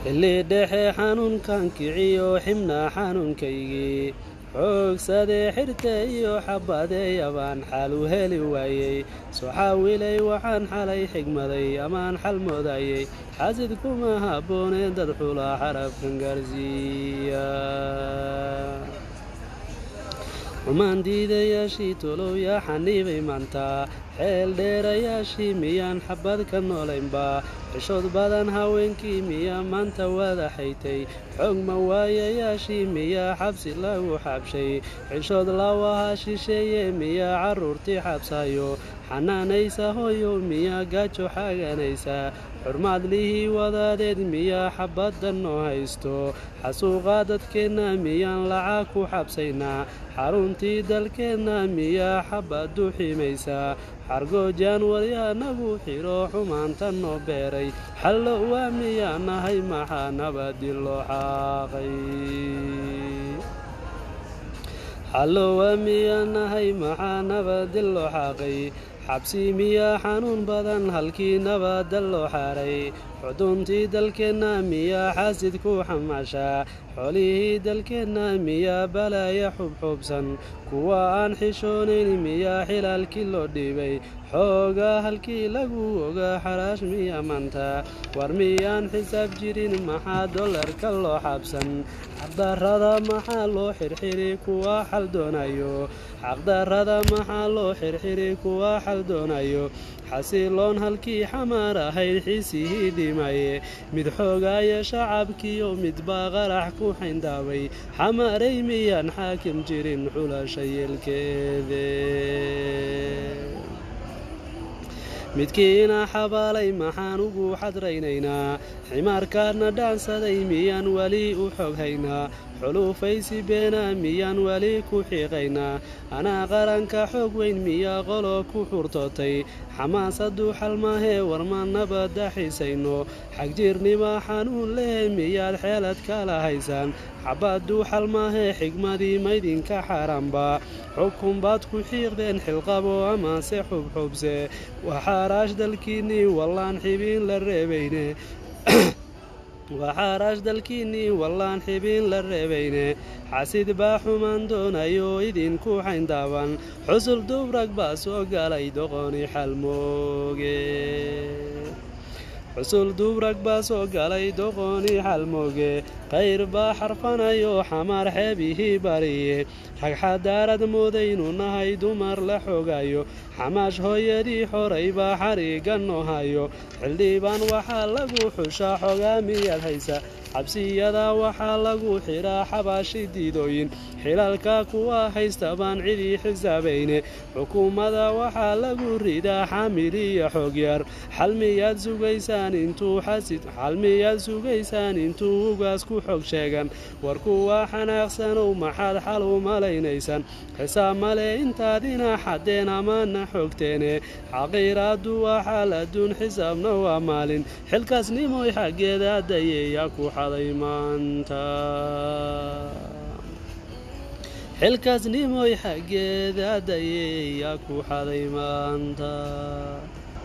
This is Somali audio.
Xilli dhexe xanuunkan kiciyo xibna xanuunkaygii xoogsadee xirte iyo xabadeeyabaan xaal u heli waayey, soo xaawilay waxaan xalay xigmaday amaan xal moodayey. Xaasid kuma habbooneen dad xulaa xarafkan gaarsiiya. Xumaan diidayaashii tolow yaa xaniibay maanta? Xeel dheerayaashii miyaan xabad ka noolaynba? Xishood badan haweenkii miyaa maanta wada xaytay? Xoog ma waayayaashii miyaa xabsi lagu xabshay? Xishood lawaha shisheeye miyaa carruurtii xabsayo xanaanaysa? Hooyo miyaa gaajo xaganaysa? Xurmaad lihii wadaadeed miyaa xabadda noo haysto? Xasuuqa dadkeenna miyaan lacag ku xabsaynaa? Xaruntii dalkeenna miyaa xabaddu ximaysaa? Xargoojaan waryaanagu xiro xumaanta noo beeray. Xallo waa miyaa nahay? Maxaa nabadi loo xaaqay? Xallo waa miyaa nahay? Maxaa nabadi loo xaaqay? Xabsi miyaa xanuun badan halkii nabadda loo xaaray? Xuduntii dalkeenna miyaa xaasid ku xamaashaa? Xoolihii dalkeenna miyaa balaaya xubxuubsan? Kuwa aan xishoonayn miyaa xilaalkii loo dhiibay? Xoogaa halkii lagu ogaa xaraash miya maanta? War miyaan xisaab jirin? Maxaa dollarka loo xabsan? Xaqdarrada maxaa loo xirxiri kuwa xal doonayo? Xaqdarrada maxaa loo xirxiri kuwa xal doonayo? Xasiloon halkii xamaar ahayd xiisihii dhimaye, mid xoogaaya shacabkiyo midbaa qarax ku xayndaabay. Xamaarey miyaan xaakim jirin xulasha yeelkeede? Midkiina xabaalay maxaan ugu xadraynaynaa? Ximaarkaadna dhaansaday miyaan weli u xog haynaa? Xulufaysi beena miyaan weli ku xiiqaynaa? Anaa qaranka xoog weyn miyaa qolo ku xurtootay? Xamaasadu xalmaahee, warma nabadda xisayno? Xagjirnima xanuun leh miyaad xeelad kala haysaan? Xabaddu xalmaahee, xigmadii maydinka xaaraanba? Xukun baad ku xiiqdeen xilqabo amase xubxubse. Waxaaraash dalkiinnii wallaan xibin la reebayne, waxaaraash dalkiinnii wallaan xibin la reebayne. Xasid baa xumaan doonayo idinku xayndaaban. Xusul dubrag baa soo galay doqoni xalmooge, xusul dubrag baa soo galay doqoni xalmooge. Khayr baa xarfanayo xamaar xeebihii bariye. Rag xadaarad moodaynu nahay dumar la xoogayo. Xamaash hooyadii xoray baa xariga noo hayo. Xildhibaan waxaa lagu xushaa xogaa miyaad haysa? Xabsiyada waxaa lagu xiraa xabaashi diidooyin. Xilaalka kuwa haysta baan cidii xisaabayne. Xukuumada waxaa lagu ridaa xaamiliya xoogyar. Xalmiyaad sugaysaan intuu xasid? Xalmiyaad sugaysaan intuu ugaas ku xog sheegan? War kuwa xanaaqsanow, maxaad xal u malaynaysaan? Xisaab male intaadina xadeen amana xogteene. Xaqiiraaddu waa xaal adduun, xisaabna waa maalin. Xilkaasnimoy xaggeeda dayeeyaa ku xaday maanta? Xilkaasnimoy xaggeeda dayeeyaa ku xaday maanta?